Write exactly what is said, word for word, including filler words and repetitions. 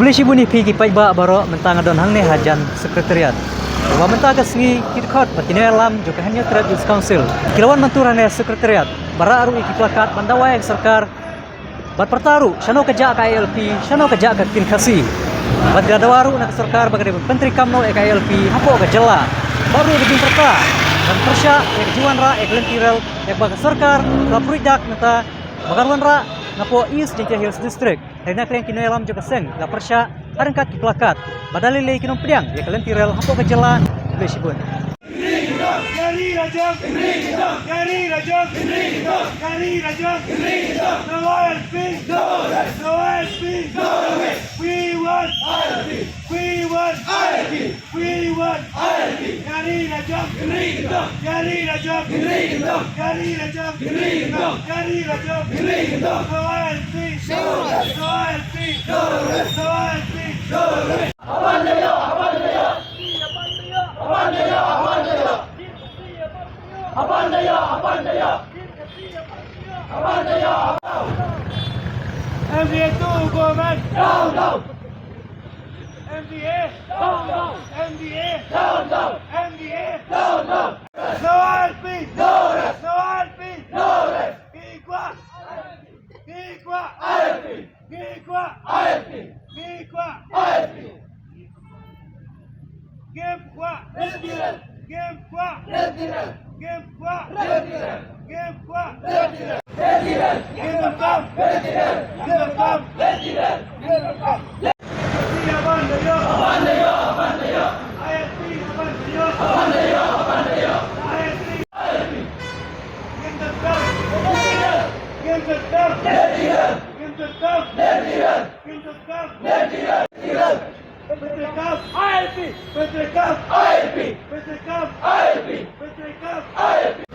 Shibun ïa phi ki paidbah baroh, mynta nga don hangne hajan Secretariat. Ba mynta ka sngi ki dkhot bad ki nongïalam jong ka Hynñiewtrep Youth Council ki la wan mynta hangne Secretariat, ba rah ruh ïa ki plakat ban dawa ïa ka sorkar, bad pyrta ruh shano ka jah ka I L P, shano ka jah ka ktien Khasi. Bad ki la dawa ruh na ka sorkar ba ka dei ban pyntreikam noh ïa ka I L P hapoh ka jylla, bad ruh ka jingpyrta ban pyrshah ïa ka jingwanrah ïa ka lynti rel ïa kaba ka sorkar ka la pyrshah mynta ba kan wanrah napoh East Jaintia Hills District. Hynrei na ka liang ki nongïalam jong ka seng la pyrshah ha ryngkat ki plakat ba da lei lei ki nongpdiang ïa ka lynti rel hapoh ka jylla. Khublei shibun. We want I L P. We want I L P. We want I L P. Yari Rajab. Yari Rajab. Yari Rajab. Yari Rajab. Yari Rajab. No I L P. No I L P. No I L P. M D A two government. Down, down. M D A. Down, down. M D A. Down, down. M D A. Down, down. No I L P. No rest. No I L P. No rest. Ngi kwah. Ngi kwah. I L P. Ngi kwah. I L P. Ngi kwah. I L P. Ngim kwah. Ngim kwah. Ngim kwah. Ngim kwah. Kyndonkam. Kyndonkam. Kyndonkam. Kyndonkam. I L P ban da ïoh. I L P ban da ïoh. I L P. Kyndonkam. Kyndonkam. Kyndonkam. Kyndonkam. Kyndonkam. I L P. Kyndonkam. I L P. Kyndonkam. I L P. Kyndonkam. I L P.